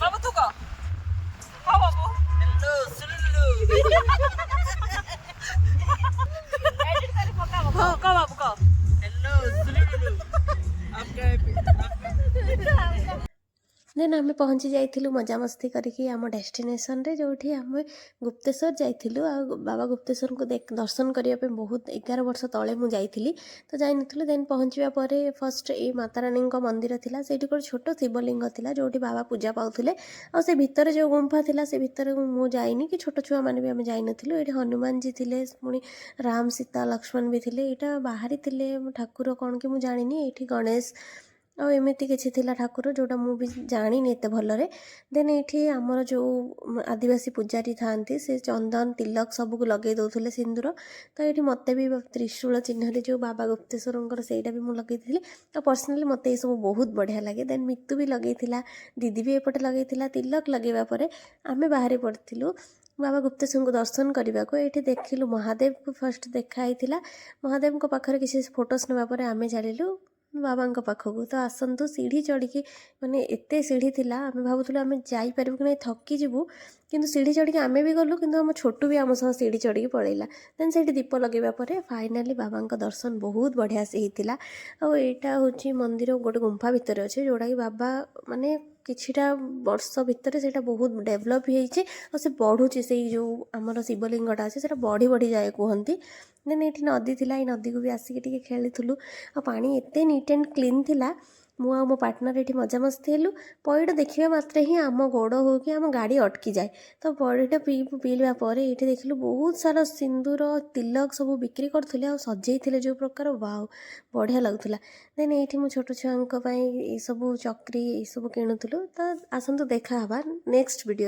ବାବୁ, ତୁ କହ। କହ ବାବୁ। ହ୍ୟାଲୋ ସୁଲୁଲୁ। ହଁ, କହ ବାବୁ, କହ। ହ୍ୟାଲୋ ସୁଲୁଲୁ। आपका ଦେନ୍ ଆମେ ପହଞ୍ଚି ଯାଇଥିଲୁ ମଜାମସ୍ତି କରିକି ଆମ ଡେଷ୍ଟିନେସନରେ, ଯେଉଁଠି ଆମେ ଗୁପ୍ତେଶ୍ୱର ଯାଇଥିଲୁ। ଆଉ ବାବା ଗୁପ୍ତେଶ୍ୱରଙ୍କୁ ଦର୍ଶନ କରିବା ପାଇଁ ବହୁତ 11 ବର୍ଷ ତଳେ ମୁଁ ଯାଇଥିଲି, ତ ଯାଇନଥିଲୁ। ଦେନ୍ ପହଞ୍ଚିବା ପରେ ଫାର୍ଷ୍ଟ ଏଇ ମାତାରାଣୀଙ୍କ ମନ୍ଦିର ଥିଲା। ସେଇଠି ଗୋଟେ ଛୋଟ ଶିବଲିଙ୍ଗ ଥିଲା, ଯେଉଁଠି ବାବା ପୂଜା ପାଉଥିଲେ। ଆଉ ସେ ଭିତରେ ଯେଉଁ ଗୁମ୍ଫା ଥିଲା, ସେ ଭିତରେ ମୁଁ ଯାଇନି କି ଛୋଟ ଛୁଆମାନେ ବି ଆମେ ଯାଇନଥିଲୁ। ଏଇଠି ହନୁମାନଜୀ ଥିଲେ, ପୁଣି ରାମ, ସୀତା, ଲକ୍ଷ୍ମଣ ବି ଥିଲେ। ଏଇଟା ବାହାରି ଥିଲେ ଠାକୁର କ'ଣ କି ମୁଁ ଜାଣିନି। ଏଇଠି ଗଣେଶ ଆଉ ଏମିତି କିଛି ଥିଲା ଠାକୁର, ଯେଉଁଟା ମୁଁ ବି ଜାଣିନି ଏତେ ଭଲରେ। ଦେନ୍ ଏଇଠି ଆମର ଯେଉଁ ଆଦିବାସୀ ପୂଜାରୀ ଥାଆନ୍ତି, ସେ ଚନ୍ଦନ, ତିଲକ ସବୁକୁ ଲଗେଇ ଦେଉଥିଲେ, ସିନ୍ଦୁର। ତ ଏଇଠି ମୋତେ ବି ତ୍ରିଶୂଳ ଚିହ୍ନରେ ଯେଉଁ ବାବା ଗୁପ୍ତେଶ୍ୱରଙ୍କର, ସେଇଟା ବି ମୁଁ ଲଗେଇଥିଲି। ତ ପର୍ସନାଲି ମୋତେ ଏସବୁ ବହୁତ ବଢ଼ିଆ ଲାଗେ। ଦେନ୍ ମିତୁ ବି ଲଗେଇଥିଲା, ଦିଦି ବି ଏପଟେ ଲଗେଇଥିଲା। ତିଲକ ଲଗେଇବା ପରେ ଆମେ ବାହାରି ପଡ଼ିଥିଲୁ ବାବା ଗୁପ୍ତେଶ୍ୱରଙ୍କୁ ଦର୍ଶନ କରିବାକୁ। ଏଇଠି ଦେଖିଲୁ ମହାଦେବକୁ ଫାର୍ଷ୍ଟ ଦେଖା ହେଇଥିଲା। ମହାଦେବଙ୍କ ପାଖରେ କିଛି ଫଟୋସ୍ ନେବା ପରେ ଆମେ ଚାଲିଲୁ ବାବାଙ୍କ ପାଖକୁ। ତ ଆସନ୍ତୁ, ସିଢ଼ି ଚଢ଼ିକି, ମାନେ ଏତେ ସିଢ଼ି ଥିଲା, ଆମେ ଭାବୁଥିଲୁ ଆମେ ଯାଇପାରିବୁ କି ନାହିଁ, ଥକିଯିବୁ। କିନ୍ତୁ ସିଢ଼ି ଚଢ଼ିକି ଆମେ ବି ଗଲୁ, କିନ୍ତୁ ଆମ ଛୋଟୁ ବି ଆମ ସହ ସିଢ଼ି ଚଢ଼ିକି ପଳେଇଲା। ଦେନ୍ ସେଇଠି ଦୀପ ଲଗେଇବା ପରେ ଫାଇନାଲି ବାବାଙ୍କ ଦର୍ଶନ ବହୁତ ବଢ଼ିଆ ସେ ହେଇଥିଲା। ଆଉ ଏଇଟା ହେଉଛି ମନ୍ଦିର, ଗୋଟେ ଗୁମ୍ଫା ଭିତରେ ଅଛି, ଯେଉଁଟାକି ବାବା ମାନେ କିଛିଟା ବର୍ଷ ଭିତରେ ସେଇଟା ବହୁତ ଡେଭଲପ୍ ହେଇଛି ଆଉ ସେ ବଢ଼ୁଛି। ସେଇ ଯେଉଁ ଆମର ଶିବଲିଙ୍ଗଟା ଅଛି, ସେଇଟା ବଢ଼ି ବଢ଼ି ଯାଏ କୁହନ୍ତି। ଦେନ୍ ଏଇଠି ନଦୀ ଥିଲା। ଏଇ ନଦୀକୁ ବି ଆସିକି ଟିକେ ଖେଳିଥିଲୁ ଆଉ ପାଣି ଏତେ ନିଟ୍ ଆଣ୍ଡ କ୍ଲିନ୍ ଥିଲା। ମୁଁ ଆଉ ମୋ ପାର୍ଟନର୍ ଏଇଠି ମଜାମସ୍ତି ହେଲୁ। ପଇଡ଼ ଦେଖିବା ମାତ୍ରେ ହିଁ ଆମ ଗୋଡ଼ ହଉ କି ଆମ ଗାଡ଼ି ଅଟକିଯାଏ। ତ ପଇଡ଼ ପିଇଲା ପରେ ଏଇଠି ଦେଖିଲୁ ବହୁତ ସାରା ସିନ୍ଦୁର, ତିଲକ ସବୁ ବିକ୍ରି କରୁଥିଲେ ଆଉ ସଜେଇଥିଲେ ଯେଉଁ ପ୍ରକାର, ୱାଓ, ବଢ଼ିଆ ଲାଗୁଥିଲା। ଦେନ୍ ଏଇଠି ମୁଁ ଛୋଟ ଛୁଆଙ୍କ ପାଇଁ ଏଇସବୁ ଚକ୍ରି, ଏଇସବୁ କିଣୁଥିଲୁ। ତ ଆସନ୍ତୁ, ଦେଖା ହେବା ନେକ୍ସଟ ଭିଡ଼ିଓରେ।